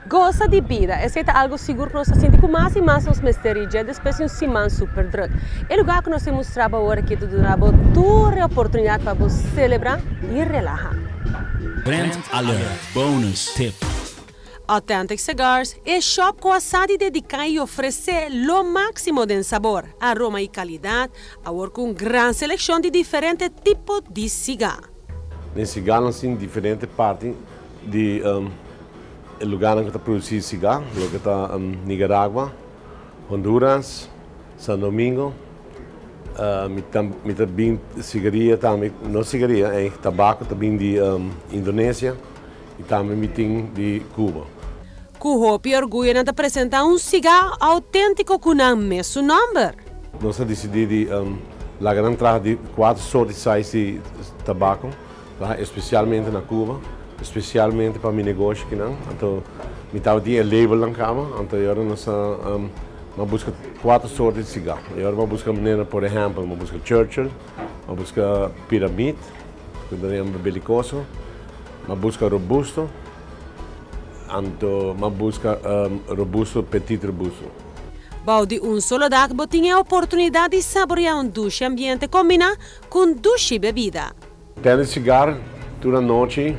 Gosa di bida, esey ta algo sigur cu nos ta sinti cu mas y mas nos mester y dje despues di un siman super druk. E lugar cu nos tin mustra bo awor aki ta duna bo tur e oportunidad pa bo celebra y relaha. Brand Alert Bonus Tip. Authentic Cigars, e shop cu a sa di dedica y ofrece lo maximo den sabor, aroma y calidad, awor cu un gran seleccion di diferente tipo di cigar. Den cigarnan tin diferente parti di e lugarnan cu ta produci cigar, loke ta Nicaragua, Honduras, San Domingo. Mi ta bin cigaria tambe, no cigaria, tabaco ta bin di Indonesia y tambe mi tin di Cuba. Cu hopi orguyo nan ta presenta un cigar autentico cu nan mesun nomber. Nos a dicidi di laga nan traha di cuatro soort di size di tabaco, traha especialmente na Cuba, especialmente pa mi negoshi akinan. Anto mi tabatin e label nan caba, anto e ora nos a a busca cuatro soort di cigar. E ora mi a busca manera, por ehempel, mi a busca Churchill, mi a busca Pyramid, cu ta yama Belicoso, mi a busca Robusto, anto mi a busca Robusto, Petit Robusto. Bou di un solo dak bo tin e oportunidad di saborea un dushi ambiente combina cu un dushi bebida. Authentic Cigar, tur anochi,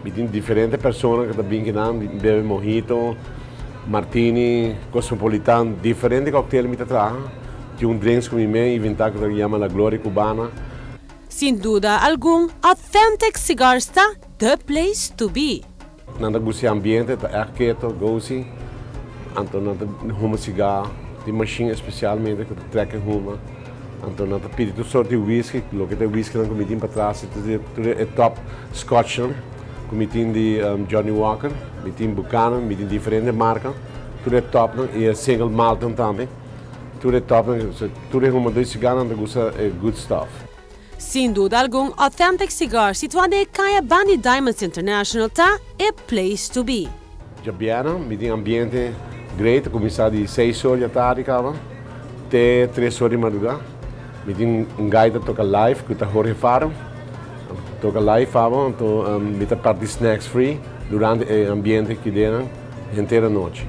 mi tin diferente persona cu ta bin kinan, bebe mojito, martini, cosmopolitan, diferente cocktail mi ta traha. Tin un drinks cu mi mes inventa cu ta yama La Gloria Cubana. Sin duda algun, Authentic Cigars ta the place to be. Nan ta gusta e ambiente, ta echt keto, cozy. Anto nan ta huma cigar, tin machine especialmente cu ta trek e huma. Anto nan ta pidi tur soort di whisky, loke ta whisky nan cu mi tin patras, tur e top scotch nan cu mi tin di Johnnie Walker, mi tin Buchanan, mi tin diferente marca, tur e top nan y e single malt nan tambe. Tur e top nan, tur e humador di cigar nan ta gusta e good stuff. Sin duda algun, Authentic Cigar, situa den e caya banda di Diamonds International, ta e place to be. Diabierna, mi tin ambiente great, cuminsa di 6 or di atardi caba, te 3 or di madruga. Mi tin un guy ta toca live, cu ta Jorge Faro. Toca live abo, anto mi ta parti snacks free durante e ambiente aki den henter anochi.